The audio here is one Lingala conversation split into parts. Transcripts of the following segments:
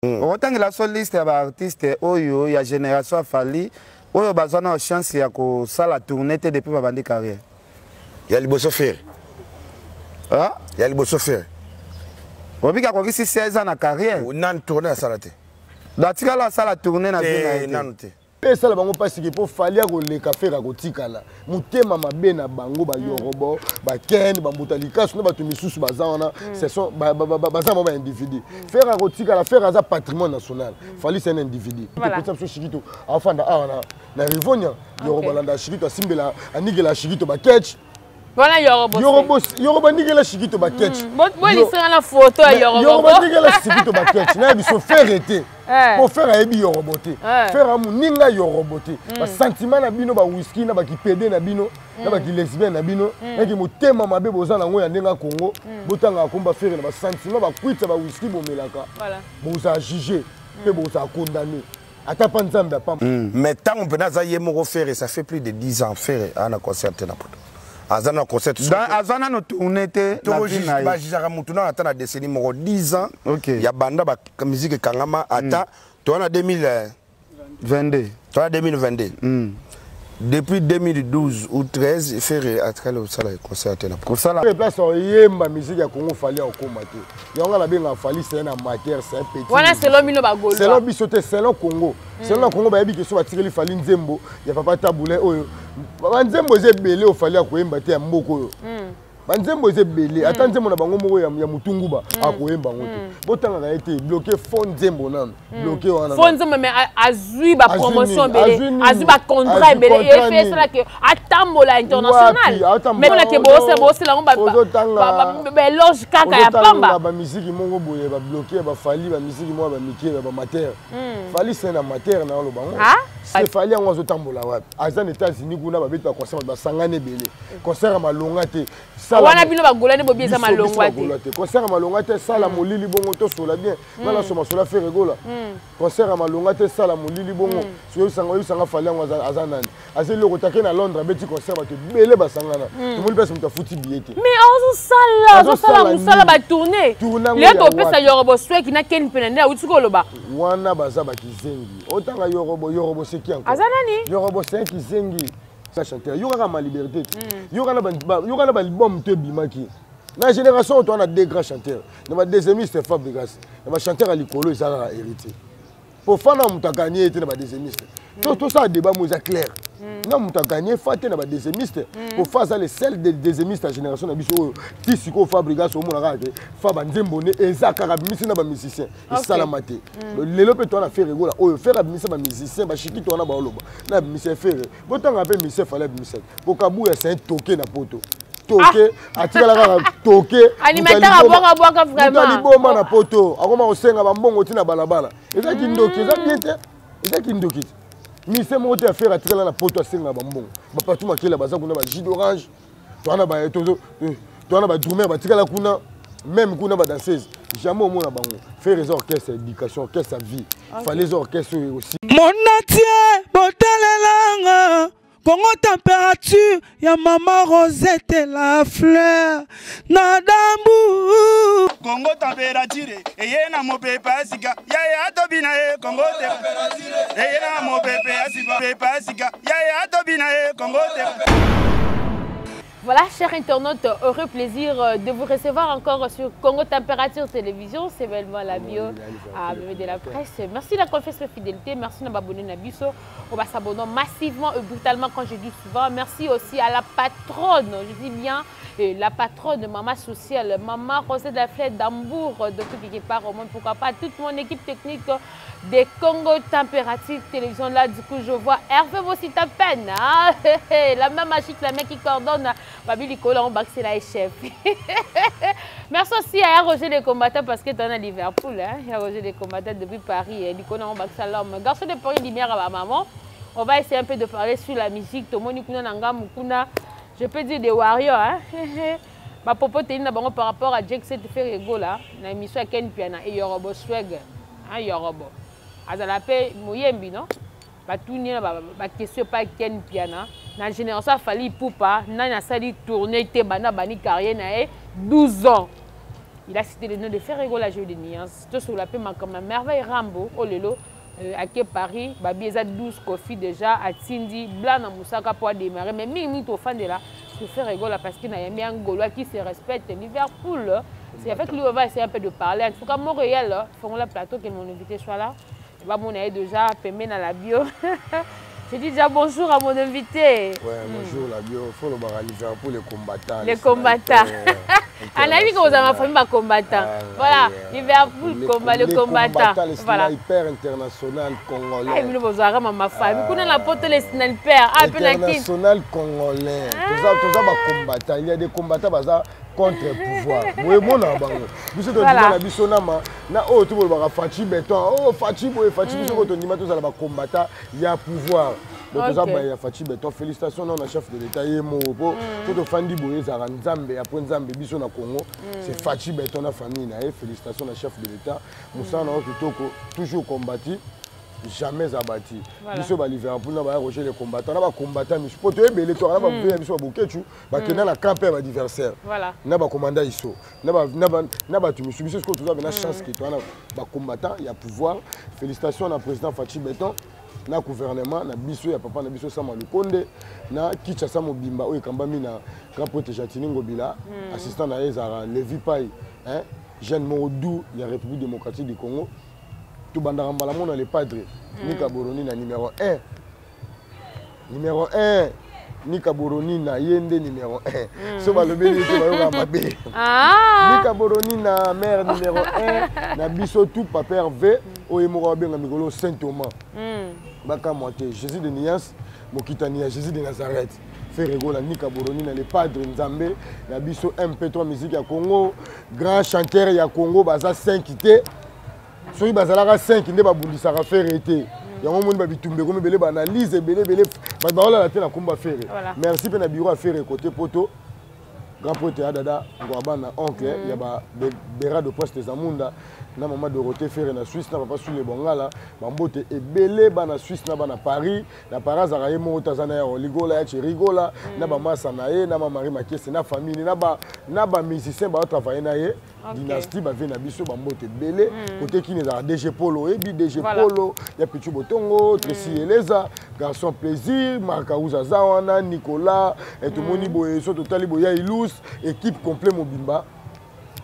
Okotangela so liste ya baartiste oyo ya génération ya Fally oyo bazwa na chance ya kosala tournée te depuis babandi carrière. Ya liboso Ferre. Ah? Ya liboso Ferre. Obika akokisi 16 ans na carrière. Nanu tournée asala te. Donc atikala asala tournée na vie na ye te. Nanu te. Mpe esala bango mpasi ke mpo Fally akoleka Ferre akotikala motema mabe na bango bayorobo baken bambuta likasu na bato misusu baza wana ce sont baza bango baindividu. Ferre akotikala, Ferre aza patrimoine national, Fally c'est un individu. Topesa biso Shikito afanda awa na Rivonia, Yorobo alanda Shikito, asimbela anikela Shikito baketch. Wana Yorobo. Yorobo, Yorobo anikela Shikito baketch. Bolisanga na photo ya Yorobo. Yorobo anikela Shikito baketch nayebi so Ferre te. Po Ferre ayebi Yorobo te. Ferre amoninga Yorobo te. Basentiment na bino, bawiski na bakipede na bino na bakilesbienne na bino naki motema mabe boza nango ya ndenge ya Congo, botangaka komba Ferre na basentiment bakwitisa bawiski bomelaka, bozala juge mpe bozala condamné ata mpa Nzambe apamba. Mais ntango mpena aza ye moko Ferre, ça fait plus de 10 ans Ferre aa na concert te na poto, aza na concert. Aza nano tourné te na vie na ye. Bajugaka mutu nano ata na décennie moko, 10 ans ya banda bamusique ekangama, ata toza na 2022, toza 2022, depuis 2012 ou 13 Ferre atikali kosala concert te na kosala. Place oyemba musique ya Congo, Fally akokoma te. Yango nga nabengaka Fally c'est un amateur, c'est un petit. Wana selon bino bagaulois. Selon biso te, selon Congo. Selon na Congo bayebi ke so batikeli Fally nzembo ya papa Tabule oyo, banzembo eza ebele oyo Fally akoyemba te ya mboka oyo. Banzembo eza ebele, ata nzembo na bango moko ya Mutunguba akoyemba yango te. Botangaka ye te, bloqué fond nzembo nano, bloqué wana. Fond nzembo, mais azwi bapromotion ebele, azwi bacontrat ebele, efe esalaki atambola international. Mais mpona ke bosela yango baéloge kaka ya pamba. Bamisiki moko boye babloqué baFally, bamisiki moko ya bamike ya bamatere. Fally c'est un amateur na oloba ngo. C'est Fally yango azotambola wapi? Aza na États-Unis kuna, babeti baconcert, basangani ebele, concert ya malonga te. Wana bino bagola nde bobi eza malongwa te. Concert ya malonga te, sala molili bongo tosola bien nga nasoma sola Ferre Gola. Concert ya malonga te, sala molili bongo. Soki oyebisanga Fally yango aza nani, aza eloko take na Londres, abeti concert, bato ebele basangana, tomoni mpesi moto afuti billet te. Mais azosala mosala batourne lelo topesa Yorobo sweki na Ken mpe na nde awuti koloba. Wana baza bakizengi. Otanga Yorobo, Yorobo seki encore. Aza nani? Yorobo c'est un kizengi chanteur. Yo kaka Ma Liberté te, yo kaka na baalbum to ebimaki na génération oyo. Toza na deux grands chanteurs na badeuxiémiste, Fabregas na bachanteur ya likolo eza kaka Héritier. Po fa na moto aganye ye te na badeuxiémiste. Tosala débat mo eza clair na moto aganye fa te na badeuxiémiste, po fa aza le seul deuxiémiste ya génération na biso oyo ti sikoyo. Fabregas omona kaka te fa banzembo ne eza kaka abimisi na bamusicien esalama te. Lelo mpe toza na Ferre Gola oyo Ferre abimisa bamusicien bashikito wana baoloba na abimisa Ferre. Botanga mpe musicien Fally abimisa po Kabuya c'est un toke na poto, toke atikala kaka toke. Animateur abwaka bwaka vraiment. Liboma na poto, akoma kosenga bambongo ntina balabala. Eza kindoki, eza bien te, eza kindoki te. Musicien moko te ya Ferre atikala na poto asenga bambongo. Bapatu makela baza kuna, bajus d'orange towana, badrummer batikala kuna, même kuna badanseuse jamais omona bango. Ferre eza orchestre ya éducation, orchestre ya vie. Fally eza orchestre oyo aussi. Monatie botalelanga Congo Température ya mama Rosette la fleur na dambu. Congo Température eye na mopepe ya sika yaya atobina ye. Congo eye na mopepe ya sika, pepe ya sika yaya atobina ye. Congo. Voilà, chers internautes, heureux plaisir de vous recevoir encore sur Congo Température Télévision. C'est bellement la bio à bébé de la presse. Merci de la confiance et la fidélité. Merci de m'abonner na biso. On va s'abonner massivement et brutalement quand je dis souvent. Merci aussi à la patronne, je dis bien la patronne, maman sociale, maman Rosée de la Fleur d'Hambourg, de tout quelque part au monde. Pourquoi pas toute mon équipe technique des Congo Température Télévision. Là, du coup, je vois Hervé Bossita Peine, hein? La main magique, la main qui coordonne. Babi Nicolas, on c'est la chef. Merci aussi à Roger les combattants parce que tu es à Liverpool. Hein? Roger les combattants depuis Paris. Nicolas, on l'homme. Garçon de Paris, lumière à ma maman. On va essayer un peu de parler sur la musique. Tomoni kuna nanga mukuna. Je peux dire des warriors. Hein? Ma popo na bango par rapport à Jack Set Ferre Gola na émission ya Ken Piana et Yorobo Swag. Hein, Yorobo. Azala pe moyembi non? Batuni na baquestion pa Ken Piana na génération Fally Ipupa, nani asali tournée te banda bani carrière na ye 12 ans. Il a cité le nom de Ferre Gola, j'ai eu des nuances. Tout sur la paix, comme merveille Rambo, oh lelo, ake Paris, babi eza 12 Koffi déjà, atindi, blanc na moussaka pour démarrer. Mais mingi mingi tofandela, sur Ferre Gola parce qu'il y a un Gaulois qui se respecte. Liverpool, c'est avec lui on va essayer un peu de parler. En tout cas, Montréal, font le plateau que mon invité soit là. Va mon déjà pemé dans la bio. Je dis déjà bonjour à mon invité. Ouais, bonjour la bio. Faut le bar à Liverpool, les combattants. Les combattants. On a vu que vous avez ma famille combattant. Voilà, Liverpool, combat, le combattant. Les voilà. Sniper international congolais. Ah, mais vous avez ma famille. Vous connaissez la porte les snipers. Ah, international congolais. Tout ça, combattant. Il y a des combattants, baza contre pouvoir. Moi, mon bango. Biso to ndima na biso na ma na oyo to bolobaka Fatshi béton. Oh Fatshi boye Fatshi biso to ndima tozala ba combattant ya pouvoir. Donc toza ba ya Fatshi béton. Félicitations na chef de l'État ye moko po to to fandi boye ezalaka Nzambe après Nzambe biso na Congo. C'est Fatshi béton na famille na ye. Félicitations na chef de l'État. Mosala na kitoko toujours combattu. Jamais abattu. Biso ba Liverpool na ba Roger les combattants, na ba combattants misu poto ebele to na ba buya biso ba bokechu ba kenda na camp ba adversaire. Voilà. Na ba commandant iso. Na ba na ba na ba tu misu biso ko toza na chance que to na ba combattant ya pouvoir. Félicitations na président Fatshi Béton, na gouvernement na biso ya papa na biso Sama Lukonde na Kinshasa mobimba oyo kambami na grand prêtre Gentiny Ngobila, assistant na Ezara Levi Pai, hein, jeune Modou ya République démocratique du Congo. Tout bandara mbala mona les padres Nika Boroni na numéro 1. Numéro 1 Nika Boroni na yende numéro 1. So balobeli te bayoka mabe. Nika Boroni na mère numéro 1 na biso tout papa V oyo moko abenga mikolo Saint Thomas. Baka moite Jésus de Nias mokitani ya Jésus de Nazareth. Ferre Gola Nika Boroni na les padres Nzambe na biso MP3 musique ya Congo, grand chanteur ya Congo baza 5 té. Soki bazalaka 5 nde babundisaka Ferre te. Yango moni ba bitumbe komi ebele ba analyse ebele ebele, bato baolala te na komba Ferre. Merci mpe na bureau ya Ferre côté poto. Grand prêtre ya Dada Ngwabana oncle ya ba Bera de Poste Zamunda na mama Dorothée Ferre na Suisse na papa Sule Bongala bambote ebele ba na Suisse na ba na Paris na Paris azalaka ye moko taza na ya Oligola ya Cherigola na ba masa na ye na ma Marie Makese na famille na ba na ba musicien ba travailler na ye. Dynastie ba vie na biso ba mbote belé côté qui n'est DG Polo et bi DG Polo ya Pichu Botongo Tracy Eleza garçon plaisir Marc Aouza Zawana Nicolas et tout moni boye so totali boya Ilous équipe complet mobimba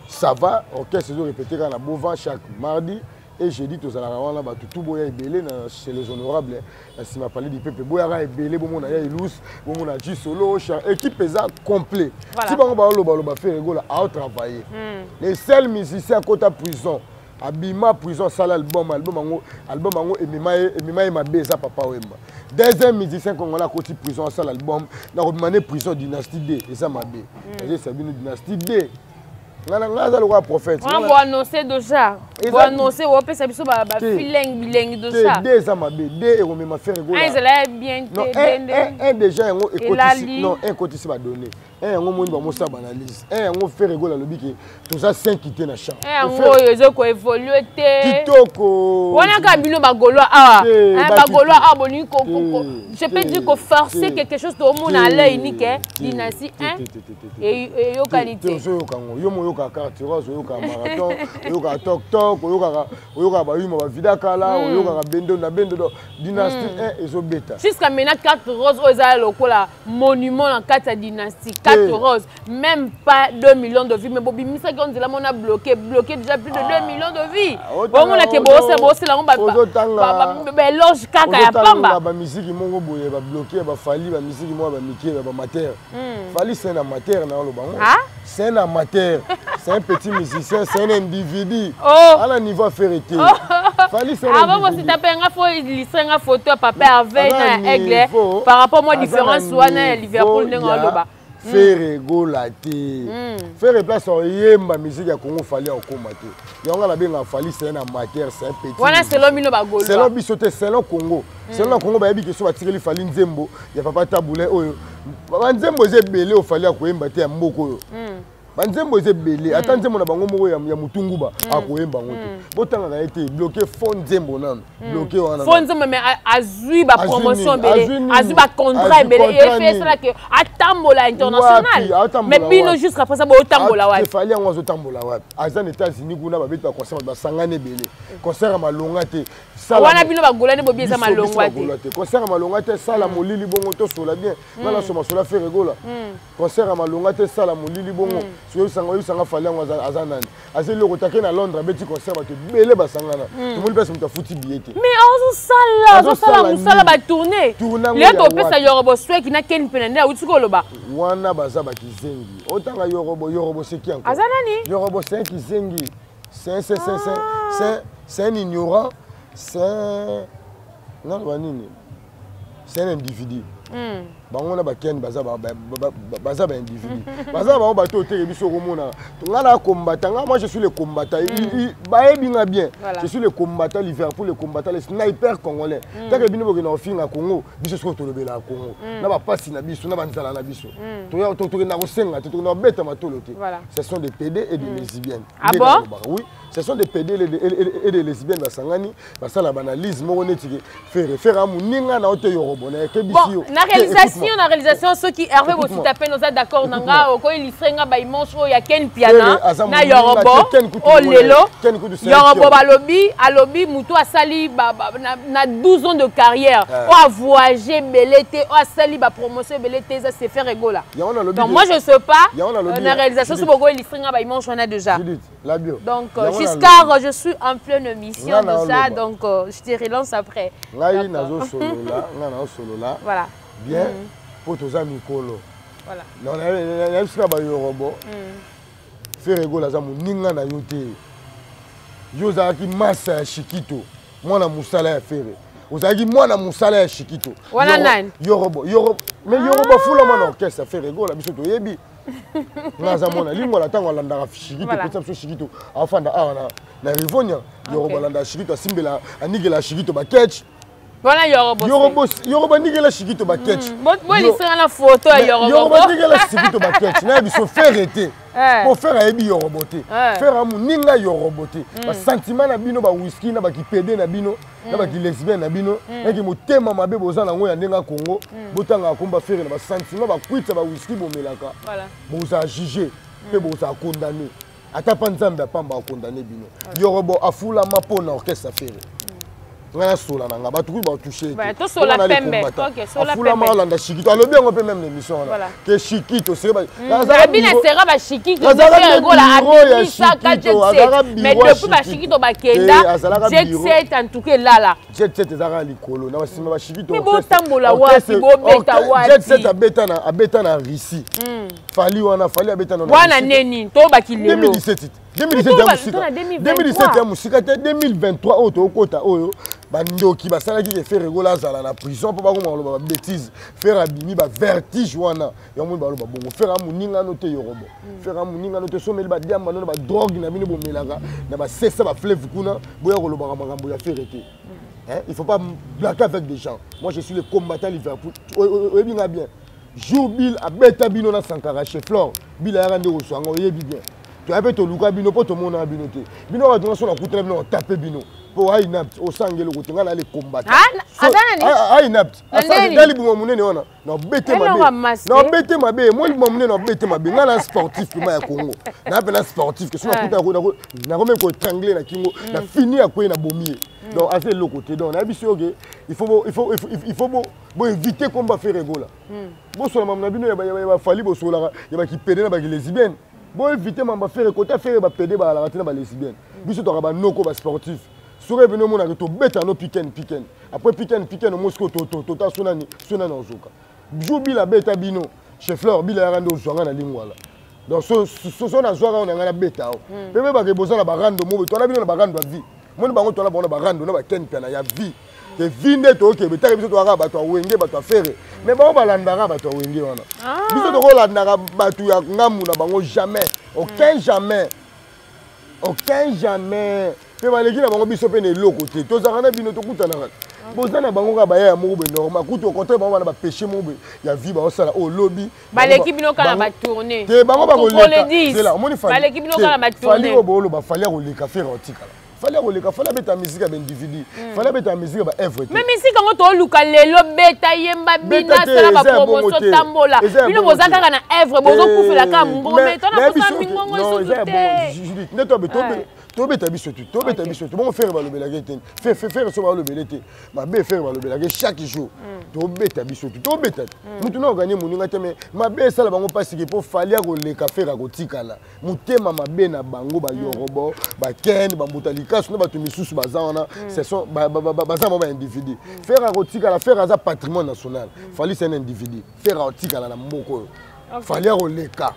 ça va orchestre zo répéter na Bovan chaque mardi et jeudi tozalaka wana bato tout boya ebele na chez les honorables na sima palais du peuple boyaka ebele bomona ya Ilous bomona G solo équipe eza complet. Si bango ba loba loba Ferre Gola a travailler. Les seuls musiciens kota prison abima prison sala album album ango album ango emema emema e mabeza papa Wemba. Deuxième musicien congolais koti prison sala album na ko mané prison dynastie D eza mabe. Eza Sabine dynastie D. Ngana ngana za lokola prophète. On va annoncer déjà. On va annoncer on peut sabiso ba ba filing biling déjà. D eza mabe. D e romema Ferre Gola. Un ezala bien te un déjà yango ekotisi non un kotisi ba donner. Un yango moni ba mosa ba analyse. Un yango Ferre Gola lobi ke toza 5 quitté na champ. Un yango oyo ezo ko évoluer te. Kitoko. Wana ka bino ba Gaulois ah. Ba Gaulois ah boni ko je peux dire ko forcer quelque chose to mona l'œil ni ke dynastie 1 et yo qualité. Ozo yoka ngo yo mo yoka carte rose oyoka marathon oyoka tok tok oyoka oyoka ba yuma ba vida kala oyoka bendo na bendo do dynastie 1 ezo beta. Jusqu'à maintenant 4 roses oyo ezala lokola monument na kati ya dynastie 4 roses même pas 2 millions de vues mais bobi misa ki on dirait mon a bloqué bloqué déjà plus de 2 millions de vues. Bon on a ke bosse bosse la on ba ba loge kaka ya pamba. Ba musique mongo boye ba bloqué ba fali ba musique mo ba mikie ba amateur. Fali c'est un amateur na lo bango. C'est un amateur, c'est un petit musicien, c'est un individu. À la niveau ferreté. Fali c'est un Ah bon si t'as un faut illustrer une photo papa Hervé na aigle par rapport moi différence wana Liverpool ndenge oloba. Ferre Gola te. Ferre place oyemba musique ya Congo Fally okoma te. Yango la benga Fally c'est un amateur, c'est un petit. Wana selon bino ba Gaulois. Selon biso te, selon Congo. Selon Congo ba yebi ke so ba tikeli Fally nzembo ya papa Taboulé oyo. Ba nzembo ze belé o Fally akoyemba te ya mboko oyo. Banzembo eza ebele, ata nzembo na bango moko ya mutunguba akoyemba yango te. Botangaka ye te, bloqué fond nzembo nano. Bloqué wana. Fond nzembo, mais azwi ba promotion ebele, azwi ba contrat ebele, efe esalaki atambola international. Mais bino jusqu'à présent botambola wapi? Fally yango azotambola wapi? Aza na États-Unis kuna, babeti ba concert, basangani ebele. Concert ya malonga te. Wana bino bagolani bobi eza malongwa te. Concert ya malonga te, sala molili bongo tosola bien. Nga nasoma sola Ferre Gola. Concert ya malonga te, sala molili bongo. Soki oyebisanga, oyebisanga Fally yango aza nani? Aza eloko take na Londres, abeti concert, bato ebele basangana. Tomoni place moto afuti billet te. Mais azosala, azosala mosala, batourne lelo topesa Yorobo sweki na Ken mpe na nde awuti koloba. Wana baza bakizengi. Otanga Yorobo, Yorobo seki encore. Aza nani? Yorobo c'est un kizengi. C'est un ignorant, c'est un naloba nini? C'est un individu. Bango na bakeni baza baindividu, baza bango bato oteke biso okomona nga na combattant. Nga, moi je suis le combattant, bayebi nga bien. Je suis le combattant Liverpool, le combattant, le sniper congolais. Taka bino bokenda kofinga Congo, biso soki tolobelaka Congo na bapasi na biso na banzala na biso, tokenda kosenga te, tokenda kobeta matolo te. Ce sont des PD et des lesbiennes. Ah bon? Oui, ce sont des PD et des lesbiennes. Basangani, basala banalyse moko neti ke Ferre, Ferre amoninga na ote Yorobo na ekebisi yo. Na réalisation, na réalisation, soki Hervé Bosuta pe noza d'accord na nga, oko illustrer nga ba image oyo ya Ken Piana na Yorobo. O lelo Yorobo balobi, alobi mutu asali na 12 ans de carrière, o a voyagé belé te, o asali ba promotion belé te, ça c'est Ferre Gola. Donc moi je sais pas na réalisation so boko illustrer nga ba image wana déjà. La bio. Donc, Giscard, je suis en pleine mission de ça, donc je te relance après. Ngai nazo solola, ngai nazo solola. Voilà. Bien, po toza mikolo. Voilà. Non, na bisika ba Yorobo. Ferre Gola aza moninga na yo te. Yo ozalaki massa ya Shikito, mwana mosala ya Ferre. Ozalaki mwana mosala ya Shikito. Wana nani? Yorobo, Yorobo. Mais Yorobo afula mwana orchestre Ferre Gola, biso toyebi. Nga aza mwana lingola ntango alandaka Shikito, pesa biso Shikito afanda awa na Rivonia. Yorobo alandaka Shikito, asimbela, anikela Shikito baketch. Wana Yorobo. Yorobo, Yorobo anikela Shikito baketch. Bolisanga na photo ya Yorobo. Yorobo anikela Shikito baketch. Na biso Ferre te. Po Ferre ayebi Yorobo te. Ferre amoninga Yorobo te. Ba sentiment na bino, ba whisky na ba kipede na bino, na ba kilesbienne na bino, na ki motema mabe boza nango ya ndenga Congo, botanga komba Ferre na ba sentiment ba kwitsa ba whisky bomelaka. Boza juger pe boza condamner. Ata pa Nzambe apamba condamner bino. Yorobo afulama po na orchestre Ferre. Nga nasola na nga bato kuyi batouche afulama alanda Shikito, alobi yango mpe même l'émission wana ke Shikito sera bashikitoabinisaka, depuis bashikito bakenda jet set, en tout cas elala. Jet set ezalaka likolo na basima bashikito. Botambola wapi, bobeta wapi? Jet set abeta na Russie. Fally wana, Fally abeta na wana neni tobaki lelo? 2017, 2017 ya mosika, 2017 ya mosika te, 2023 oyo tokota oyo. Bandoki basalaki ke Ferre Gola azala na prison mpo bakoma koloba babêtise. Ferre abimi, bavertige wana yango moni baloba bongo. Ferre amoningano te, Yorobo. Ferre amoningano te. Someli badiamba no na badrogue na bino bomelaka na basesa bafleuve kuna, boya kolobaka makambo ya Ferre te. Il faut pas blaguer avec des gens. Moi je suis le combattant Liverpool, oyebi nga bien. Jour Bill abeta bino na Sankara chez Flore, Bill ayaka nde kozwanga, oyebi bien. Toya mpe toluka bino mpo tomona bino te. Bino bato nyonso nakutana bino, otape bino mpo ainapt osanga eloko te. Ngai nali combattant ainapt asali libuma monene wana nabete mabe, nabete mabe mo libuma monene, nabete mabe. Ngai na sportif pema ya Congo, naa mpe na sportif ke so nakuta nakomi koétrangle na kingo na fini akwei na bomi ye. Donc aza eloko te. Donc nayebi soki oke, il faut boéviter komba Ferre Gola. Bosola mamu na bino ya bafally, bosolaka ya bakipede na bakilesbienne. Boéviter mamba Ferre kota Ferre, bapede bazalaka te na balesbienne. Biso toka banoko basportif. Soki ebino omonaka tobeta no piken piken, après piken piken, omo sikoyo tota so nani, so nani ozoka. Jour Bila abeta bino chez Fleur, Bila yaka nde ozwanga na lingwala. Donc so nazwaka oyo na ngai nabeta o mpe mpe boza na barando mo towana bino na barando ya vie moni bango, towana bango na barando na baken piana ya vie te vie nde tookebe taka. Biso toyaka bato ya Wenge, bato ya Ferre, mais bango balandaka bato ya Wenge wana. Biso tokolandaka bato ya ngambu na bango jamais, aucun jamais, aucun jamais. Mpe baleki na bango biso mpe na eloko te. Tozalaka na bino, tokutanaka. Boza na bango kaka bayaya moko boye normal. Kutu au contraire bango bana bapêche moko boye ya vie baosala oyo lobi. Baleki bino kaka na batourne. Te bango bakoleka. Zela, omoni Fally. Baleki bino kaka na batourne. Fally oyo booloba Fally akoleka Ferre otikala. Fally akoleka, Fally abeta musique ya baindividu. Fally abeta musique ya baœuvre te. Mais musique yango toluka lelo beta yemba bina sala ba promotion tambola. Bino boza kaka na œuvre bozokufela kaka mongongo mais tona posa mingongo lisusu te. Nde to tobeta biso te, tobeta biso te. Bongo Ferre balobelaki te, Ferre so balobele te mabe, Ferre balobelaki chaque jour. Tobeta biso te, tobeta te. Mutu na oganye moninga te, mais mabe esala bango mpasi ke mpo Fally akoleka, Ferre akotikala. Motema mabe na bango, bayorobo, baken, bambuta likasu na bato misusu baza wana, ce sont baza bango baindividu. Ferre akotikala, Ferre aza patrimoine national. Fally c'est un individu. Ferre akotikala na mboka oyo. Fally akoleka.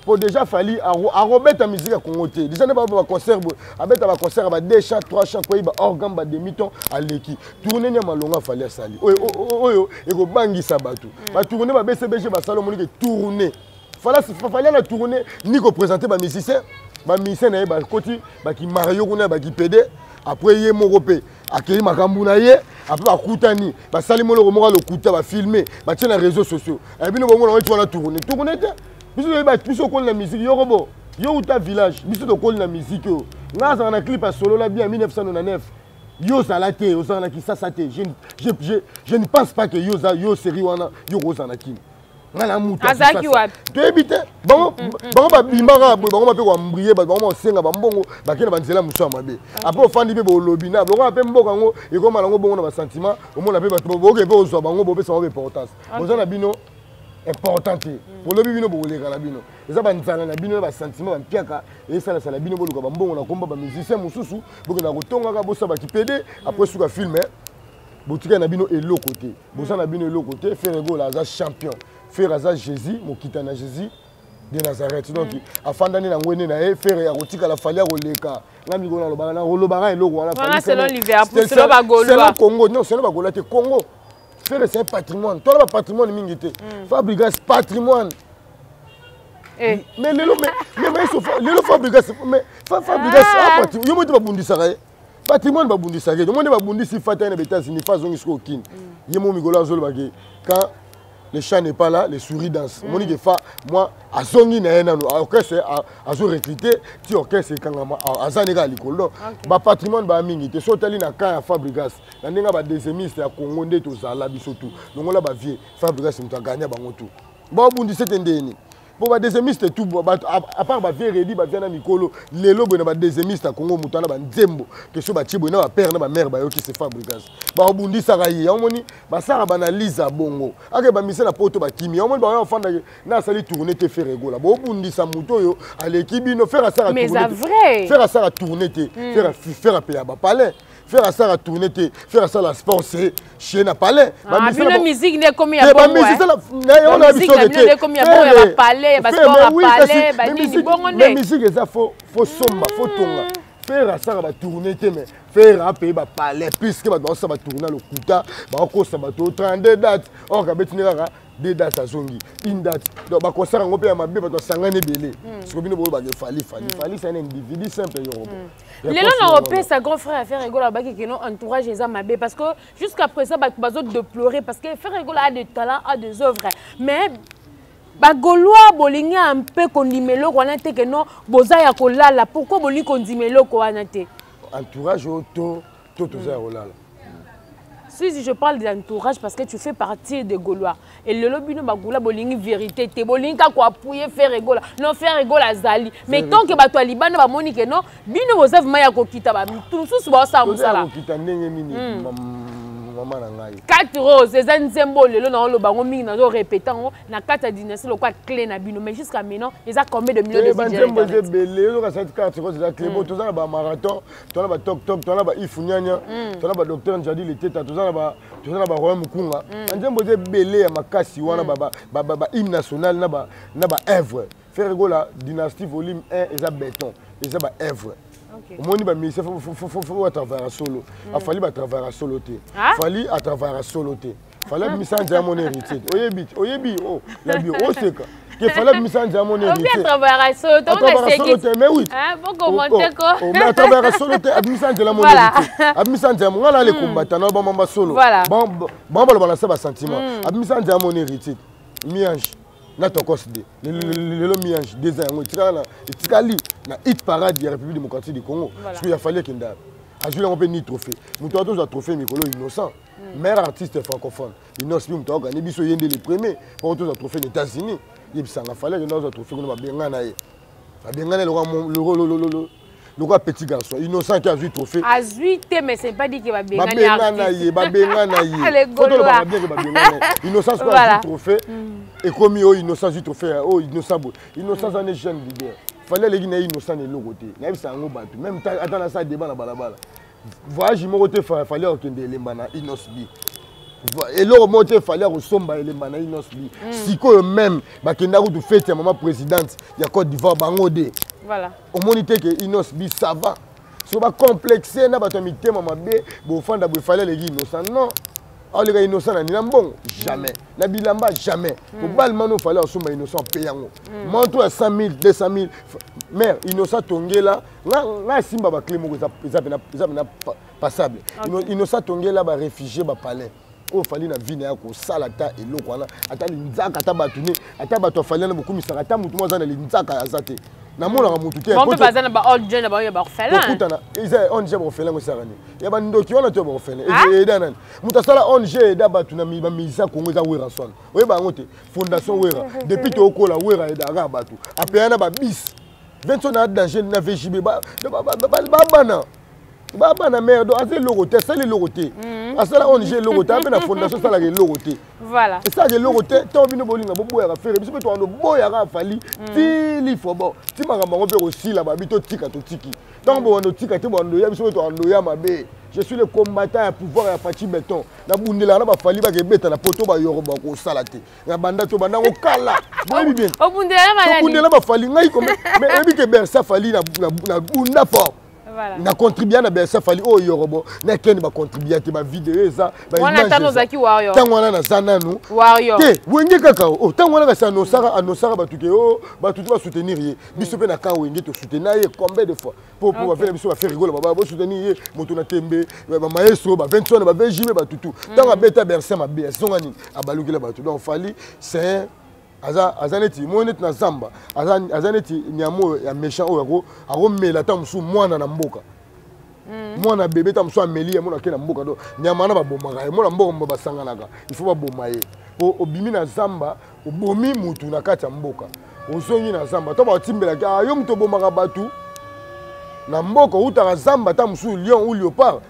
Po déjà Fally arobeta musique ya Congo te. Déjà ne ba ba concert boye, abeta ba concert ba 2 chants, 3 chants koyi ba organe ba demi-ton aleki. Tourner nya malonga Fally asali. Oyo oyo ekobangisa bato. Ba tourner ba BCBG ba salo monike tourner. Fally Fally na tourner ni ko présenter ba musiciens, ba musiciens na ye ba koti ba ki Mario kuna ba ki PD après ye moko pe akei makambo na ye après bakutani basali moloko moko lokuta ba filmer ba tie na réseaux sociaux. Bino bongo na wana tourner tourner te. Biso toyeba biso okoli na musique yoko bo yo uta village biso tokoli na musique oyo. Nga azala na clip ya solo la bien 1999. Yo ozala te, ozala na Kisasa te. Je ne pense pas que yo oza, yo série wana, yo kozala na Kin. Nga na mutu ya Azalaki Kisasa. wapi? Toyebi te. Bango, bango babimaka boye, bango bape koambrie bato, bango basenga bambongo, bakende na banzela mosusu ya mabe. Après ofandi mpe bolobi na, lokola mpe mboka yango ekoma nango bongo na ba sentiment, omona mpe bato boke mpe ozwa bango, bopesa bango importance. Boza na bino important te. Bolobi bino bokoleka na bino. Eza ba nzala na bino na ba sentiment ba mpiaka esalasala bino boluka ba mbongo na komba ba musicien mosusu bokenda kotongaka bosala ba kipede après suka film botikali na bino eloko te. Boza na bino eloko te. Ferre Gola aza champion. Ferre aza Jésus, mokita na Jésus de Nazareth. Donc afandani na ngwende na ye, Ferre akotikala Fally akoleka. Nga mikolo nalobaka, nalobaka eloko wana, Wana Fally selon Ferre. Liverpool, selon ba Gaulois. Selon Congo, non, selon ba Gaulois te, Congo. Ferre c'est un patrimoine. Toi là patrimoine mingi te. Fabregas patrimoine. Mais lelo mais mais mais sauf lelo Fabregas mais Fabregas ah patrimoine. Yo moto babundisaka ye. Patrimoine babundisaka ye. Yo moto babundisi Fata na États-Unis, fa zongi siko kin. Ye mo mikolo azolo bake quand le chat n'est pas là, les souris dansent. Monique fa moi azongi na ye nanu orchestre azo recruter ti orchestre kangama azani ka likolo. Ba patrimoine ba mingi te sotali na cas ya Fabregas. Na ndenge ba deuxièmiste ya Congo nde tozala biso tout. Longola ba vieux Fabregas mutu a gagner bango tout. Ba bundise te ndeni. Bo ba deuxièmiste tout ba à part ba vieux Redi ba vieux na mikolo lelo boye na ba deuxièmiste ya Congo mutu na ba nzembo que so ba tie boye na ba père na ba mère ba yoki c'est Fabregas. Ba bundisa ka ye omoni ba sara ba analyse bongo. Ake ba mise na poto ba kimi omoni ba fanda na sali tourner te Ferre Gola. Bo bundisa mutu oyo aleki bino faire asara Mais tourner ça te. vrai. Faire asara tourner te. Faire faire payer ba palais. Faire ça la tournée te, faire ça la sport c'est chez na palais. Ah, Ba musique bino na musique ne komi ya Eh, ba bongo, musique hein. la, na yo Ba na musique biso na te. bino ne komi ya bongo, ya ba Ferre, palais, ya ba Ferre, sport mais ya oui, palais, kasi, ba mais nini, musique, bongo mais nde. musique eza faut, faut somba, faut tonga. Ferre ça ba tourner te, mais Ferre a payé ba palais puisque ba doit ça ba tourner le kuta, ba kosa ba to 32 dates. Or ka betini kaka 2 dates azongi, une date. Donc ba concert ngo pe ya mabe ba to sangane belé. Parce que bino bo ba Fally, Fally, Fally c'est un individu simple yo. Lelo na opesa grand frère Ferre Gola baki que non entourage eza mabe parce que jusqu'à présent ba bazo déplorer parce que Ferre Gola a des talents, a des œuvres mais ba Gaulois bolingi un peu kondimelo wana te que non boza ya kolala. Pourquoi bolingi kondimelo ko wana te? Entourage to to toza ya kolala. Si je parle d'entourage parce que tu fais partie des Gaulois. Et le lobby no bagula bolingi vérité te bolingi ka ko appuyer Ferre Gola. Non Ferre Gola azali. Mais tant que bato ya libanda ba moni que non bino boza vraiment ya kokita ba mususu ba sa Toza ya musala. kokita ndenge nini, mama na ngai. 4 roses eza nzembo lelo na oloba ngo mingi nazo répéter ngo na kati ya dynastie lokwa clé na bino mais jusqu'à maintenant eza combien de millions de Eh, vues ba déjà nzembo internet? eza ebele, ozoka cette carte rose eza clé. Bon, toza na ba marathon, toza na ba tok tok, toza na ba ifunyanya, toza na ba docteur Njadi Leteta, toza na ba Royaume Mukunga. Ba nzembo eza ebele ya makasi wana, ba hymne national na ba œuvre. Ferre Gola dynastie volume 1 eza béton, eza ba œuvre. Omoni ba musicien faut ba travailler solo. Afali ba travailler solo te. Ah? Fali a travailler solo te. Fali abimisa nzela mon héritier. Oyebi, oyebi, oh, la bio, oseka. Ke Fally abimisa nzela moni héritier. Atravaillera solo te, on solo te, mais oui. Hein, bon commenter quoi. Oh, mais atravaillera solo te, abimisa nzela moni héritier. Abimisa nzela moni ngana le combattant na ba mamba solo. Bon bon ba ba ba sentiment. Abimisa nzela moni héritier. Mi-ange na tokos de lelo mi-ange 2 ans yango etikala na etikali na hit parade ya République démocratique du Congo. Soki ya Fally ekenda. Azwi yango mpe ni trophée. Moto atozwa trophée mikolo innocent. Meilleur artiste francophone. Innoss'B moto akokani biso ye nde le premier mpo tozwa trophée na États-Unis. Yebisanga Fally akenda kozwa trophée kuna babenga na ye. Babenga na ye lokola petit garçon innocent qui azwi trophée. Azwi te mais c'est pas dit que babenga na ye, babenga na ye. Faut tolobaka bien que babenga na ye. Innocent soki azwi trophée ekomi oyo innocent azwi trophée oyo innocent boye. Innocent aza ne jeune leader. Fally aleki na ye innocent na eloko te. Nayebisa yango bato même ata na sa débat na balabala. Voyage moko te Fally akokende elemba na Innoss'B. Eloko moko te Fally akosomba elemba na Innoss'B. Sikoyo même bakenda kutu fête ya mama présidente ya Côte d'Ivoire bango de. Voilà. Omoni te ke Innoss'B ça va. So ba complexé na bato ya mitema mabe bofanda boye Fally aleki innocent non. Aleka innocent na nina mbongo jamais. Na bilamba jamais. Kobal mano Fally asomba innocent pe yango. Manto ya 100 000 200 000 mère innocent tongela nga nga simba ba clé moko eza pena passable. Innocent tongela ba réfugié ba palais. Oyo Fally na vie na ya kosala ata eloko wana ata linzaka ata bato ne ata bato ya Fally na bokumisaka ata motu moko aza na linzaka aza te. Namonaka motu te. Bon, mpe baza na ba old jeune na bango ya ba orphelin. Tokutana, eza ONG ya ba orphelin ngo esaka nini? Ya ba ndoki wana to ya ba orphelin. Eda nani? Moto asala ONG eda bato na ba musicien Congo eza Werrason. Oyeba yango te. Fondation Werra. Depuis tokola Werra edaka bato. Apeya na ba bis. 20 na danger na VJB ba ba bana. Ba bana mère do aza eloko te, asala eloko te. Asala ONG eloko te, ape na fondation asalaka eloko te. Voilà. Esalaka eloko te, ntango bino bolinga boboyaka Ferre, biso mpe tokando boyaka Fally, ti lifobo, ti makambo yango mpe kosila babi totika totiki. Ntango bobando tika te bobando ya biso mpe tokando ya mabe. Je suis le combattant ya pouvoir ya Fatshi Béton. Nabundelaka na ba Fally bakebeta na poto ba yoro bakosala te. Na banda to banda ngo kala. Boyebi bien. Obundela malani. Obundela ba Fally ngai comme mais oyebi ke Bersa Fally na bunda fort. Voilà. Na contribuer na Bersa Fally oyo yorobo na ken ba contribuer te ba vidéo eza ba Wana image tano eza. zaki warrior. Tango wana na za nanu. Warrior. Te wenge kaka oh tango wana kasi anosaka anosaka batu ke oh batu to ba soutenir ye. Biso pe na kan wenge to soutenir ye combien de fois. Po po ba faire biso ba faire rigoler ba ba soutenir ye moto na tembe ba maestro ba 21 ba VJB ba tutu. Tango abeta Bersa mabe azonga nini abalukela batu. Donc Fally c'est un aza aza neti moi neti na zamba aza aza neti nyamo ya méchant oyo ako akomela ta musu mwana na mboka. Mwana bébé ta musu ameli ye mona ke na mboka do nyama na babomaka ye mona mboka mbo basanganaka il faut baboma ye po obimi na zamba obomi mutu na kati ya mboka ozongi na zamba to batimbelaki ah yo mutu obomaka batu na mboka outaka zamba ta musu lion ou léopard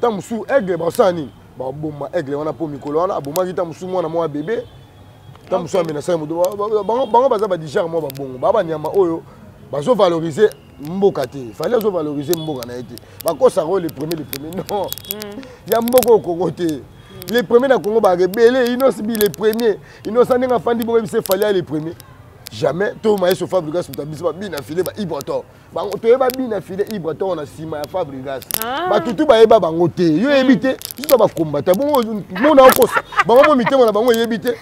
ta musu aigle basala nini baboma aigle wana po mikolo wana abomaki ta musu mwana mwa bébé ta musu amena sai moto bango baza ba digère mwa babongo ba banyama oyo bazo valoriser mboka te fallait azo valoriser mboka na ye te bakosaka oyo le premier non ya mboka oyo Congo te le premier na Congo ba rebelle Innoss'B le premier Innocent ndenge afandi bongo ebise fallait le premier jamais to maestro Fabregas moto abisi ba bina filet ba Ibrator bango toyeba bina filet Ibrator na nsima ya Fabregas batutu bayeba bango te yo yebi te biso ba combattant bongo mona okosa bango mo mitema na bango yebi te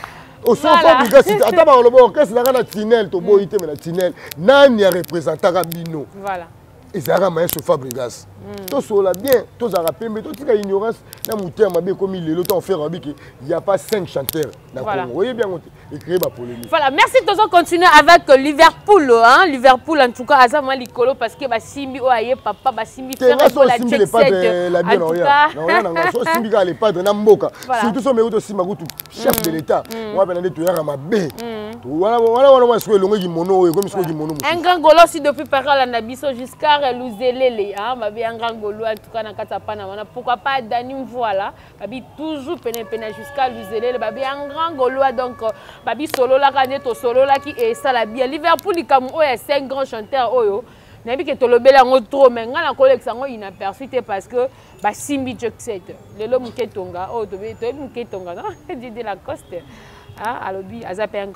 oso Fabregas ata ba lobo orchestre naka na tunnel toboyi te mais na tunnel nani a représentaka bino voilà ezalaka maestro Fabregas tosola bien tozalaka pembe totika ignorance na motema mabe ekomi lelo to faire abiki il y a pas 5 chanteurs na Congo oyebi yango te ecréer ba polémique. Voilà, merci tozo continuer avec Liverpool hein Liverpool en tout cas aza moi likolo parce que ba simbi o aye papa ba simbi faire la simbi le padre la bien na rien na so simbi ka le padre na mboka surtout so meuto simba kutu chef de l'état moi ben nde toyaka mabe wana wana wana moi sikoyo elongo kimono oyo ekomi sikoyo kimono mosusu. Un grand golo aussi depuis Paris na biso jusqu'à Luzelele hein mabe un grand golo en tout cas na kata pana wana pourquoi pas Dani Mvoala babi toujours pene pene jusqu'à Luzelele babi un grand golo donc babi solo la kande to solo la ki et ça la bien Liverpool likambo oyo ya 5 grands chanteurs oyo nayebi ke tolobeli yango trop mais nga na kolekisa yango inaperçu te parce que basimbi Jack 7 lelo moke tonga oyo toyebi moke tonga non Didier Lacoste hein alobi aza pe un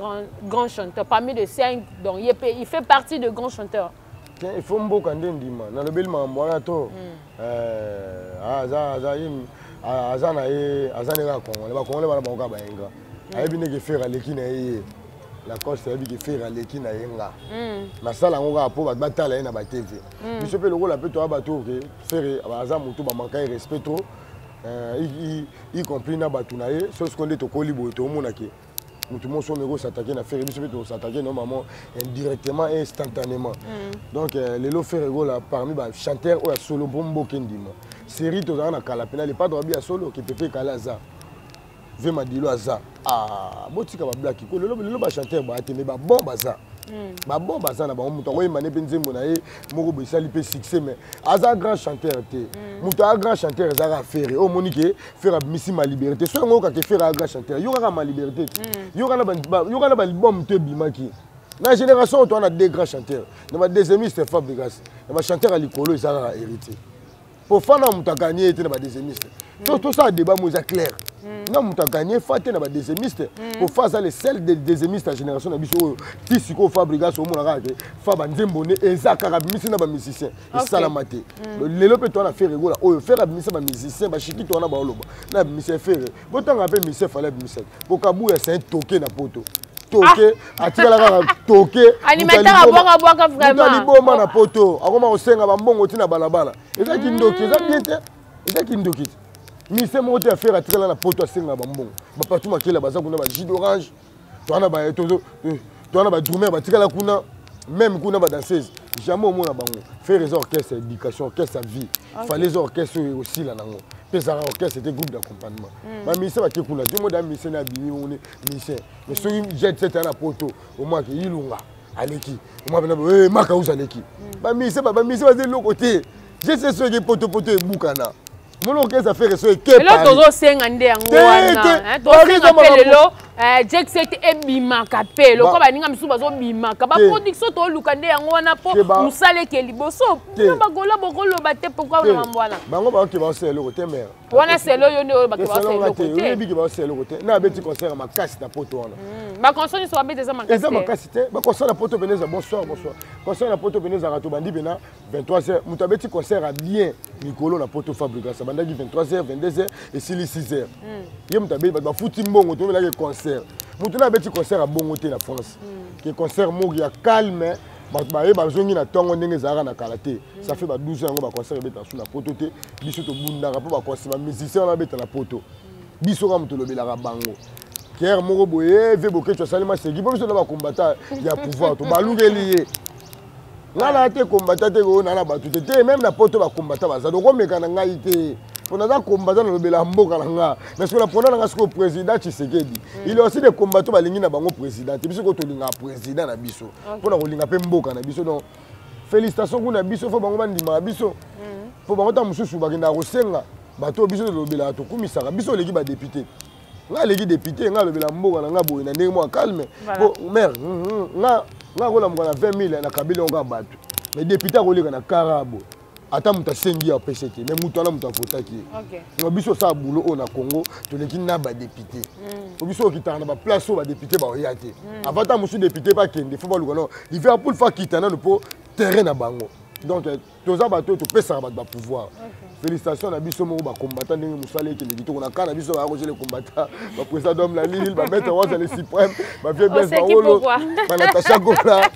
grand chanteur parmi les 5 donc il peut, il fait partie de grands chanteurs. Tiens, il faut mboka nde ndima nalobeli makambo wana to aza aza ye aza na ye aza ndenge ya Congolais ba Congolais bana bango kaka bayenga ayebi ndenge Ferre aleki na ye ye. Lacoste ayebi ke Ferre aleki na ye nga. Nasala yango kaka mpo bato batala ye na batv. Biso mpe lokola mpe toya bato oyo ke Ferre aza motu bamanka ye respect trop, y compris na bato na ye. So sikoyo nde tokoli boye, toomona ke motu moko soki omeki os'attaquer na Ferre, biso mpe tos'attaquer normalement indirectement et instantanément. Donc lelo Ferre Gola parmi bachanteur oyo ya solo mpo mboka endima série, tozala na kala mpena le padre abi ya solo ke Pepe Kala aza ve Madilo aza. Ah, botika bablaki ko lelo lelo bachanteur baya te, mais babon baza, babon baza na bango. Moto akoyemba ne mpe nzembo na ye moko boye esali mpe succès, mais aza grand chanteur te. Moto aza grand chanteur ezaka Ferre. Oyo omoni ke Ferre abimisi Ma Liberté, so yango okake Ferre aza grand chanteur. Yo kaka Ma Liberté te, yoka na baalbum to ebimaki na génération oyo. Toza na deux grands chanteurs na badeuxiémiste, Fabregas. Na bachanteur ya likolo eza kaka Héritier, po fa na moto aganye ye te na badeuxiémiste. Tosala débat mo eza clair na moto aganye fa te na badeuxiémiste, po fa aza le seul deuxiémiste ya génération na biso oyo ti sikoyo. Fabregas, omona kaka ke fa banzembo ne eza kaka abimisi na bamusicien, esalama te. Lelo mpe toza na Ferre Gola oyo Ferre abimisa bamusicien bashikito wana baoloba na abimisa Ferre. Botanga mpe musicien Fally abimisa po Kabuya, c'est un toke na poto, toke atikala kaka toke. Animateur abwaka bwaka vraiment. Liboma na poto, akoma kosenga bambongo ntina balabala. Eza kindoki, eza bien te, eza kindoki te. Mise moko te ya Ferre atikala na poto asenga bambongo. Bapatu makela baza kuna, bajus d'orange towana, badrummer batikala kuna, même kuna badanseuse jamais omona bango. Ferre eza orchestre ya éducation, orchestre ya vie. Fally eza orchestre oyo ekosila nango mpe ezalaka orchestre te, groupe d'accompagnement. Bamusicien bake kuna te, moda musicien na abimi bongo ne musicien. Mais soki jet set aya na poto, omwake Ilunga aleki, omwa pena Makauza aleki. Bamusicien baza eloko te. Jet set soki potopoto ebukana, mona orchestre Ferre so eke. Eloko tozosenga nde yango wana, tosenga mpe lelo jet set ebimaka mpe lokola baninga misusu bazobimaka baproduction. Toluka nde yango wana mpo mosala eke liboso. Bino bagola bokoloba te pourquoi na mambo wana? Bango baoke baosala eloko te, mare. Wana selo yo nde oyo bake baosala eloko te. Oyebi ke baosala eloko te. Na abeti concert makasi na poto wana. Baconcert nyonso babeti eza makasi? Eza makasi te. Baconcert na poto pene eza bonsoir bonsoir. Concert na poto pene ezalaka tobandi pena 23 heures. Moto abeti concert ya bien mikolo na poto, Fabregas, abandaki 23 heures, 22 heures, esili 6 heures. Ye moto abeti, bato bafuti mbongo, tomelaki concert. Moto na abeti concert ya bongo te na France, ke concert moko ya calme, bato baye bazongi na ntongo ndenge ezalaka na kala te. Ça fait ba 12 ans yango baconcert ebeta su na poto te. Biso tobundaka mpo baconcert bamusicien wana babeta na poto. Biso kaka moto olobelaka bango kere moko boye ve Bokeco asali maseki mpo biso na bakombata ya pouvoir tobalukeli ye. Nga na te kombata te, oyo na bato te te. Même na poto bakombata baza, okomeka na ngai te mpo naza kombata, nalobela mboka na nga. Mais soki napona na nga sikoyo président Tshisekedi, il y a aussi des combattants balingi na bango président te. Biso ko tolingaka président na biso mpona kolinga mpe mboka na biso. Donc félicitation kuna biso, fo bango bandimaka biso, fo bango ntango mosusu bakendaka kosenga bato oyo biso tolobelaka, tokumisaka. Biso oleki badéputé, nga aleki député, nga alobela mboka na nga boye na ndenge mwa calme. Po mare nga nga akolamuka na 20 000 na kabeli yango kaka bato, mais député akoleka na kara boye, ata moto asengi ye apese te, mais moto wana moto avotaki ye. Donc biso osala boulot oyo na Congo, toleki na badéputé po biso okitaka na baplace oyo badéputé baoya te. Avant ta mosusu député bakende, fo baluka no Liverpool, fo akita nano mpo terrain na bango. Donc toza bato oyo topesaka bato bapouvoir. Félicitation na biso moko bakombata ndenge mosala ekende kitoko na ka na biso. Baya kozela kombata baprésident d'homme la Lille, bamaître Waza le suprême, bavie Blaise Baolo, banatacha Gola,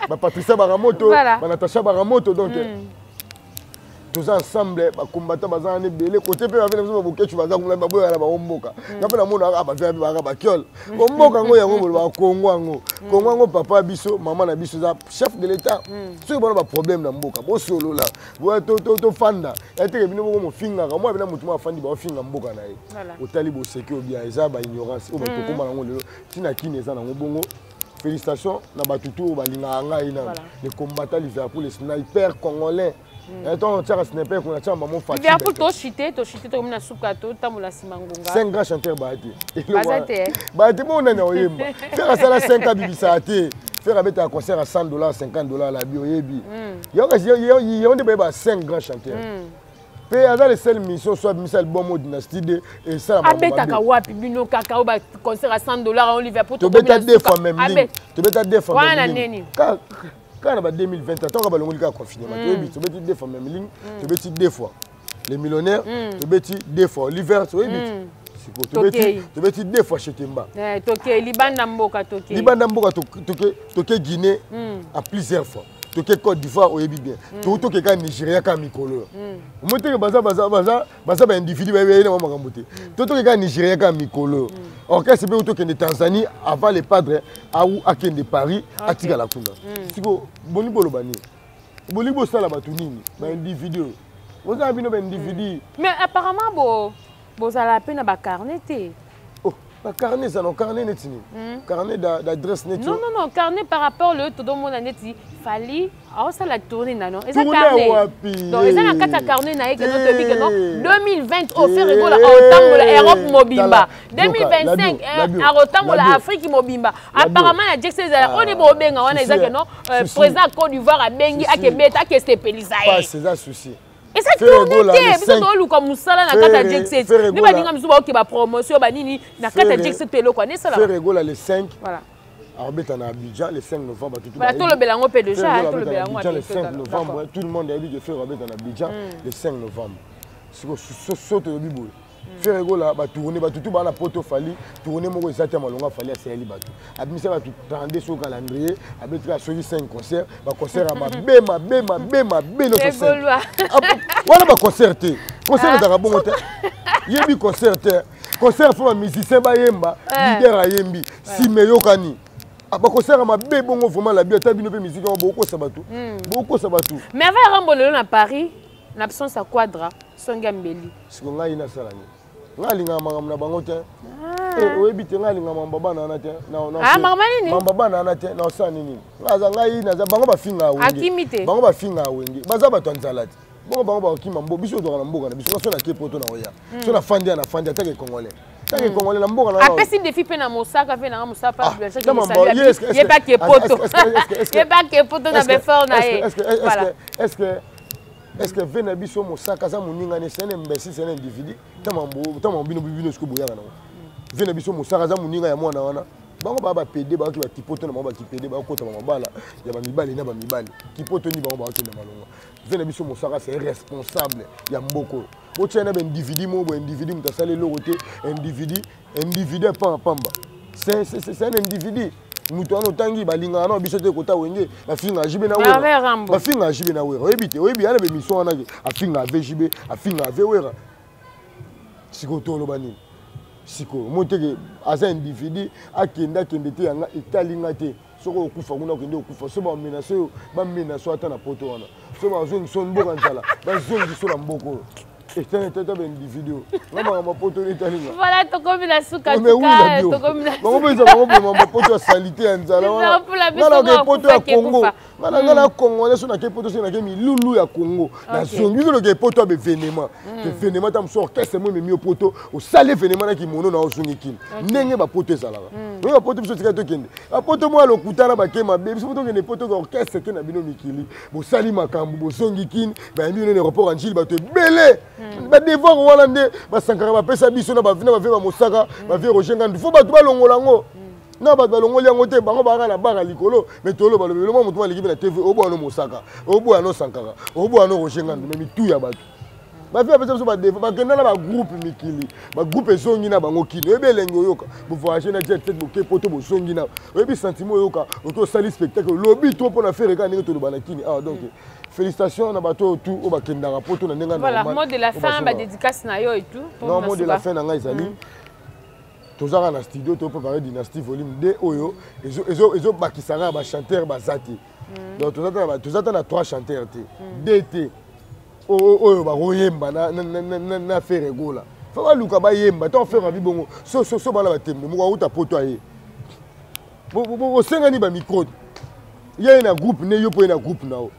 bapatricia Baramoto, banatacha Baramoto. Donc toza ensemble, bakombata baza wana ebele. Kote mpe bavie na biso babokecu baza kuna, baboyaka na bango mboka. Nga mpe namonaka bavie mpe baka bakiole po mboka yango yango bolobaka Kongo yango, Kongo yango papa biso, mama na biso eza chef de l'État. Soki bona baproblème na mboka, bosolola, tofanda ya teke. Bino moko mofingaka mwa bina motu mo afandi baofinga mboka na ye. Otali boseki obia eza baignorance oyo bato tokóma nango lelo ntina kini eza nango bongo. Félicitation na bato tu oyo balingaka ngai nano, le combattant Liverpool, le sniper congolais. Ntango tiaka sniper kuna, tiaka mamo. Liverpool, toshite toshite, tokomi na suka, totambola nsima ngonga. Cinq grands chanteurs baya te. Baza te. Baya te. Bongo nani oyemba? Ferre asala 5 abibisaka te. Ferre abetaka concert à 100 dollars, 50 dollars la bi oyebi yango nde bayeba 5 grands chanteurs. Mpe aza le seul mission so abimisa album oyo Dynastie 2 esala. Abetaka wapi? Bino kaka oyo baconcert à 100 dollars en Liverpool. Tobeta deux fois même ligne, tobeta deux fois. Wana nini? Kaka na ba 2020, ntango balongoli kaka confinement, toyebi tobeti deux fois même ligne, tobeti deux fois les millionnaires, tobeti deux fois l'hiver, toyebi. Sikoyo tobeti deux fois chez Temba. Eh, toke libanda mboka toke. Libanda mboka toke toke Guinée à plusieurs fois. Toke Côte d'Ivoire oyebi bien. Toke toke ka Nigeria ka mikolo. Omoni teke baza baza baza baza ba individu bayebi na makambo te. To toke ka Nigeria ka mikolo. Orchestre mpe tokende Tanzanie avant le padre au akende Paris atikala kuna. Siko boni boloba nini? Bolingi bosala bato nini? Ba individu. Bozala bino ba individu. Mais apparemment bo bozala mpe na bacarnet te. Oh, bacarnet eza na carnet neti nini? Carnet d'adresse neti? Non, non, non, carnet par rapport le todomona neti Fally aosala tournée nano eza carnet. Donc eza na kati ya carnet na ye ke no toyebi ke non 2020 oyo Ferre Gola aotambola Europe mobimba, 2025 akotambola Afrique mobimba. Apparemment na Jackson ezala oyo nde bobenga wana eza ke non président ya Côte d'Ivoire abengi akebeta akesepelisa ye. Eza souci. Eza tourne te, biso toluka mosala na kati ya Jackset nde baninga mosusu baoke bapromotion banini na kati ya Jackset to eloko wana esala. Ferre Gola le 5 voilà akobeta na Abidjan le 5 novembre. Voilà, tolobela yango mpe déjà, tolobela yango. Abidjan le 5 novembre, tout le monde ayebi ke Ferre abeta na Abidjan le 5 novembre. Siko so toyebi boye, Ferre Gola batourne bato tu baa na poto. Fally tourne moko eza te ya malonga. Fally aseyeli bato, abimisa bato 32 soki calendrier, abetika soki 5 concert, baconcert ya mabe mabe mabe mabe nyonso wana. Baconcert te, concert ezalaka bongo te. Yebi concert te, concert fo bamusicien bayemba, leader ayembi, nsima eyokani. Baconcert ya mabe bongo vraiment labi. Ata bino mpe musique yango bokokosa bato, bokokosa bato. Mais avant Rambo lelo na Paris na absence ya Quadra songi ya mbeli. Siko ngai nasala nini? Ngai alingaka makambo na bango te. Oyebi te, ngai alingaka makambo bana wana te. Makambo nini? Makambo bana wana te. Naosala nini? Aza ngai naza bango bafingaka wenge. Bango bafingaka wenge, baza bato ya nzala te. Bongo bango bakokima mbo biso tozwaka na mboka na biso. Nga so nake poto na oya so nafandi ya nafandi atake congolais, atake congolais na mboka. Na apesi défi mpe na mosaka mpe nanga mosaka yebaki poto, yebaki poto na befort na ye. Est ce que ve na biso mosaka aza moninga ne? C'est un imbécile, c'est un individu. Ntango bino bino sikoyo boyaka nango, ve na biso mosaka aza moninga ya mwana wana. Bango baa bapede, baoki bakipoto na bango, bakipede bakota bamabala ya bamibali na bamibali kipoto ni bango bakokende malonga. Ve na biso mosaka c'est responsable ya mboka oyo. Botia na baindividu moko boye, individu moto asali eloko te, individu, individu apamba pamba. C'est un individu moto wana otangi. Balingaka na biso te kota wenge, bafinga JB na Wera, bafinga JB na Wera. Oyebi te, oyebi yana bemission wana ke afinga ave JB, afinga ave Wera. Sikoyo toloba nini? Sikoyo omoni teke aza individu. Akende akende te, yanga etalinga te. Soki okufa kuna, okende okufa. So bamenace oyo, bamenace ata na poto wana, so bazongisa mboka nzala, bazongisa na mboka oyo etata baindividu. Nga makambo poto etalinga. Voilà, tokomi na suka. Bango mpenza, bango mpe poto ya saleté ya nzala wana. Nga nake poto ya Congo, nga na congolais. So nake poto, soki nake milulu ya Congo, nazongi. Biso noke poto ya baévénement, événement ta mosu orchestre mo ememi yo poto, osali événement na kimono na ozongi kini. Ndenge bapoto ezalaka oyo, bapoto biso tika tokende bapoto mwa lokuta na bake mabe. Biso tokende poto ka orchestre ke na bino mikili, bosali makambo, bozongi kini, bayambi bino na aéroport ya Njili, bato ebele. Badevoir wana nde basankaka bapesa biso na bavie bamosaka, bavie Roger Ngandu. Fo bato balongola yango na bato balongoli yango te. Bango baka na baka likolo me toloba lobi eloko moto aleki mpe na TV. Oboya no mosaka, oboya no sankaka, oboya no Roger Ngandu, me mitu ya bato bavie bapesa biso badevoir. Bakenda na bagroupe mikili, bagroupe ezongi na bango kini. Oyebi elenge oyoka bovoyage na jet set, boke poto, bozongi na oyebi sentiment oyoka oke osali spectacle lobi to mpo na Ferre kaka ndenge toloba na kini awa. Donc félicitations na bato oyo tu oyo bakendaka poto na ndenge. Voilà, mot de la fin, badédicace na yo et tout. Non, mot de la fin na ngai ezali tozaka na studio, topréparé Dynastie volume 2 oyo ezobakisaka ya bachanteur baza te. Donc toza ta na 3 chanteurs te, 2 te oyo bakoyemba na Ferre Gola. Fo baluka bayemba ntango Ferre abi bongo. So bana batembe moko auta poto aye, osengani bamicro ye na groupe ne yo mpo ye na groupe na yo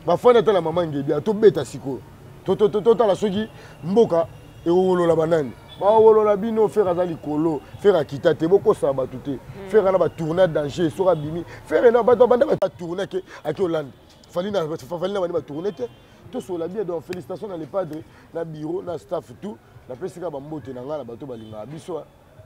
bafandi ata na mama ngebi atobeta. Sikoyo totala soki mboka ekowolola banani bawolola bino. Ferre aza likolo, Ferre akita te, bokosala bato te. Ferre na batourne danger, soki abimi Ferre na bato banda batourne ake ake Hollande. Fally na bandi batourne te, tosola bien. Donc félicitation na le padre, na bureau, na staff tout. Napesi kaka bambote na ngai na bato balingaka biso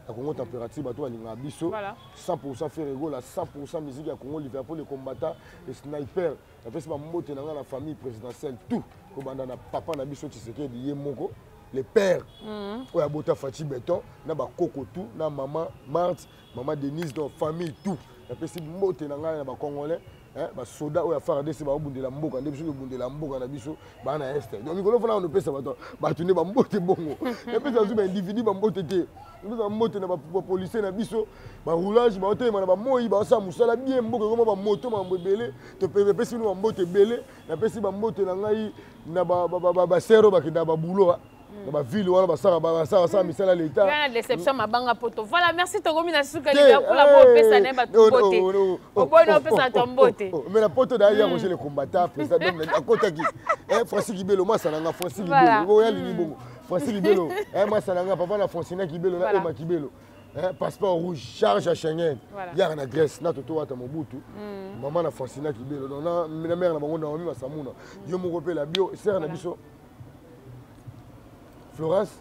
na Congo Température, bato balingaka biso 100 Ferre Gola, 100 musique ya Congo, Liverpool, le combattant, le sniper. Napesi bambote na ngai na famille présidentielle tout, kobanda na papa na biso Tshisekedi ye moko. Le père oyo abota Fatshi Beton na bakoko tout, na mama Marthe, mama Denise, donc famille tout. Napesi mbote na ngai na bacongolais, basoda oyo ya FARDC baobundela mboka nde biso tobundela mboka na biso baa na este. Donc mikolo fana nopesa bato bato nde bambote bongo, napesa bazo baindividu bambote te, napesa bambote na bapolicier na biso, baroulage baotelema na bamoi, baosala mosala bien, mboka ekoma bamoto, makambo ebele. Topesi bino bambote ebele. Napesi bambote na ngai na basere oyo bakendaka babulo na bavile wana, basala misala leta. Na déception mabanga poto. Voilà, merci. Tokomi na suka. Liverpool abo opesa na ye bato mbote, oboni opesa to mbote. Mais na poto da ya Roger le combattant, président donc akotaki Francis Kibelo, masa nanga Francis Kibelo oyo alingi bongo Francis Kibelo, masa nanga, papa na Francina Kibelo na Ema Kibelo, passeport rouge, charge à Schengen, yaka na Grèce na toto wata Mobutu, mama na Francina Kibelo, donc na mère na bango Naomi Masamuna, yo moko mpe la bio sere na biso Florence,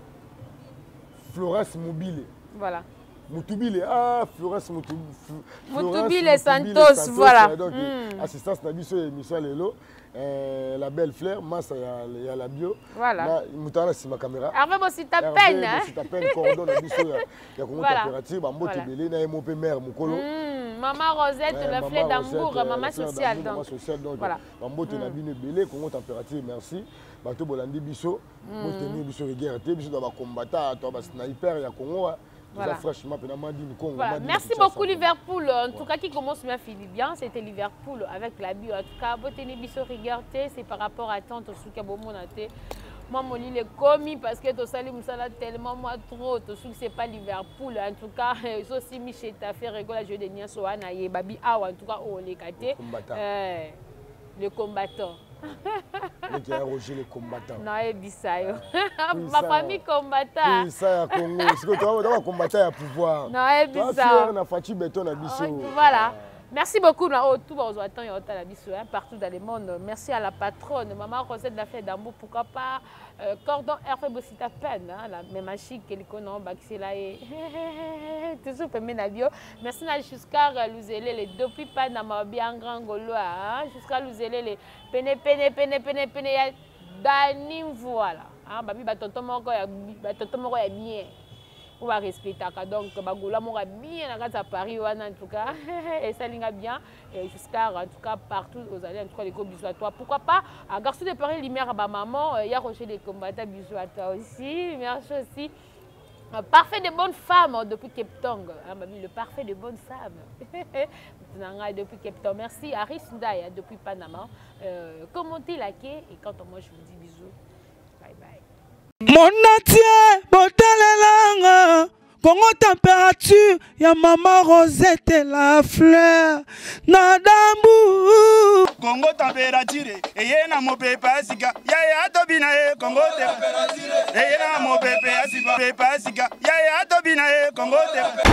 Florence Mobile. Voilà. Mutubile, ah, Florence Mutubile Santos, voilà. Donc, assistance na biso émission lelo, la belle fleur, massa ya, ya la bio. Voilà. Na mutana sima caméra. Hervé Bosita peine, hein. Bosita peine, cordon na biso ya, ya Congo température, ba mbote belé na MOP mère mukolo. Maman Rosette, la fleur d'amour, maman sociale donc. Maman sociale donc. Voilà. Ba mbote na bino belé, Congo température, merci. Bato bolandi biso, botenir biso rigueur te, biso to ba combattant, to ba sniper ya Congo. Voilà. Franchement, Congo, voilà. Merci beaucoup Liverpool. En tout cas, qui commence bien finit bien. C'était Liverpool avec la bio. En tout cas, boteni biso rigueur te, c'est par rapport à tant tout ce qui moi mon lit est commis parce que tout ça musala tellement moi trop tout ce c'est pas Liverpool. En tout cas, aussi Michel t'a fait rigoler jeu de nyaso wana ye babi awa, en tout cas on les caté. Le combattant. Leki ya Roger le combattant. Nayebisa yo. Ma famille combattant. Ça ya Congo. Sikoyo toza ba combattant ya pouvoir. Nayebisa. Na Fatshi Beton na biso. Voilà. Merci beaucoup na oyo tout bazwa temps ya otala biso, hein, partout dans le monde. Merci à la patronne, maman Rosette de la Fleur d'Ambour, pourquoi pas Cordon Hervé Bosita Peine, hein, la même chic que Baxela et toujours permet na bio. Merci na Jusqu'à Luzelele depuis Panama bien grand Gaulois, hein, jusqu'à Luzelele pene pene pene pene pene ya Dani, voilà. Hein, babi ba tonton moko ya ba tonton moko ya bien. Pour ba respecter donc ba Gaulois moko bien na kati ya Paris wana, en tout cas et ça linga bien et jusqu'à en tout cas partout aux allées, en tout cas les gros bisous à toi, pourquoi pas à garçon de Paris lumière ba maman, ya Roger les combattants, bisous à toi aussi, merci aussi. Parfait de bonnes femmes depuis Cape Town, hein, mamie, le parfait de bonnes femmes depuis Cape Town. Merci Aris Ndaya depuis Panama. Commentez, likez et quant à moi je vous dis bisous. Bye bye. Mon entier, botalelanga, Congo température, ya maman Rosette la fleur, Nadambu. Congo température, eye na mopepe asika, ya ya tobina e Congo température, eye na mopepe asika, pepe asika, ya ya tobina e Congo température.